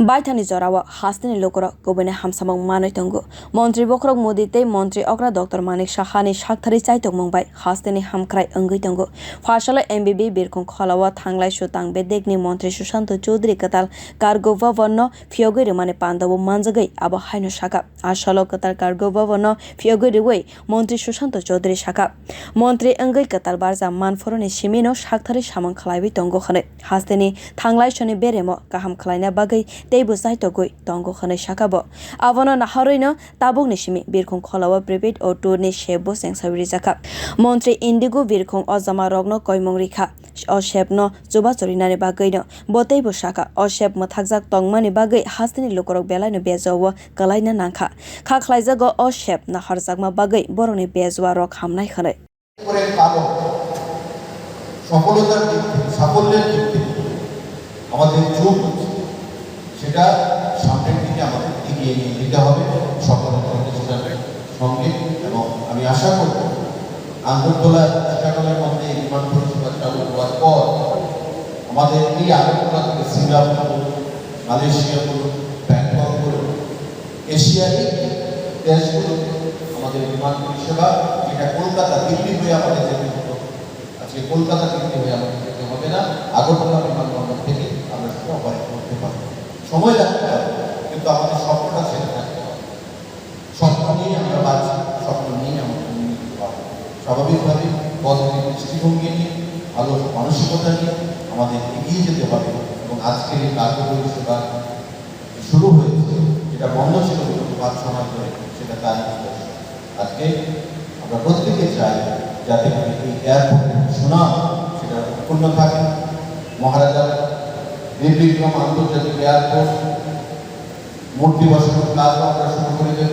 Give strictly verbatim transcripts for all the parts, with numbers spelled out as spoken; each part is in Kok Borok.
Baithani jorao hasteni lukurok kubuini hamsamung manwi tongo. Montri Bokhorok Modi tei Montri Okra Doctor Manik Sahani saktharwi chaitokmung bai hasteni hamkrai wngwi tongo. Phasalo M B B birkhung kholao thanglai sutang bedekni Montri Sushanto Chowdhury kwtal Kargo Bhavan no phiyogwi rwmani pandao manjagwi abo haino sakha. A salo kwtal Kargo Bhavan no phiyogwi rwui Montri Sushanto Chowdhury sakha, Montri wngwi kwtal barja manphoroni simino saktharwi samung khlaiwi tongo hwnwi. Hasteni thanglai soni beremo kaham khlaina bagwi teibo chaitogwi tongo hwnwi sakha bo. Abono naharwino tabukni simi birkhung kholao prepaid o tour ni sep bo chengsawi rijakha. Montri Indigo birkhung o jama rokno koimung rikha. O sep no chubachu rinani bagwino bo teibo sakha, o sep mwthakjak tongmani bagwi hasteni lukurok belaino bejao kwlaina nangkha. Kha khlaijago o sep naharjakma bagwi borokni bejua rok hamnai hwnwi. করে কারণ সফলতার দিক থেকে, সাফল্যের দিক থেকে আমাদের যুগ সেটা সামনের দিকে আমাদের এগিয়ে নিয়ে যেতে হবে সকল প্রতিষ্ঠানের সঙ্গে। এবং আমি আশা করব আগরতলা চিটাগাংয়ের মধ্যে এই বিমান পরিষেবা চালু হওয়ার পর আমাদের এই আগরতলা থেকে সিঙ্গাপুর বলুন, মালয়েশিয়া বলুন, ব্যাংকক বলুন, এশিয়ার এই দেশগুলোতে আমাদের বিমান পরিষেবা, যেটা কলকাতা দিল্লি হয়ে আমাদের যেতে হতো, আজকে কলকাতা দিল্লি হয়ে আমাদের যেতে হবে না, আগরতলা বিমানবন্দর থেকে আমরা সেটা অপারেট করতে পারবো। সময় লাগতে পারে, কিন্তু আমাদের স্বপ্নটা সেটা থাকতে হবে। স্বপ্ন নিয়ে আমরা বাঁচি, স্বপ্ন নিয়ে আমরা উন্নতি পাবো। স্বাভাবিকভাবেই পজিটিভ দৃষ্টিভঙ্গি নিয়ে, ভালো মানসিকতা নিয়ে আমাদের এগিয়ে যেতে হবে। এবং আজকের এই কার্গো পরিষেবা শুরু হয়েছে, যেটা বন্ধ ছিল বিগত পাঁচ ছ মাস ধরে, সেটা তারই নিদর্শন। আজকে আমরা প্রত্যেকে চাই যাতে করে এই এয়ারপোর্টের সুনাম সেটা অক্ষুণ্ণ থাকে। মহারাজা বীর বিক্রম আন্তর্জাতিক এয়ারপোর্ট মূর্তি বসানোর কাজও আমরা শুরু করে দেব।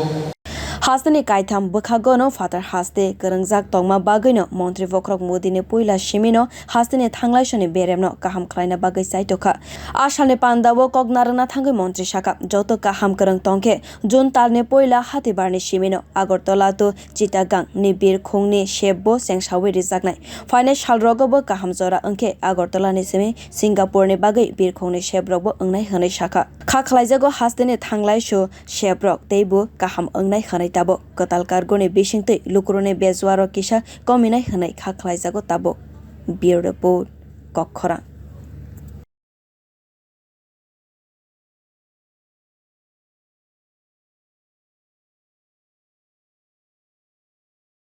Hasteni kaitham bwkhagono phatar haste kwrwngjak tongma bagwino Montri Bokhorok Modini puila simino hasteni thanglai soni beremno kaham khlaina bagwi chaitokha. A salni pandao kok narwkna thangwi Montri sakha, joto kaham kwrwng tongkhe June talni puila hatibarni simino Agartala to Chittagong ni birkhungni sep bo chengsawi rijaknai. Phainai salrogo bo kaham jora wngkhe Agartala ni simi Singapore ni bagwi birkhungni sep rokbo wngnai hwnwi sakha. Kha khlaijago hasteni thanglaisu seprok teibo kaham wngnai hwnwi tabuk kwtal kargoni bisingtwi lukurokni bejuarok kisa kominai hwnwi kha khlaijago tabuk. Bureau Report, Kokkhorang.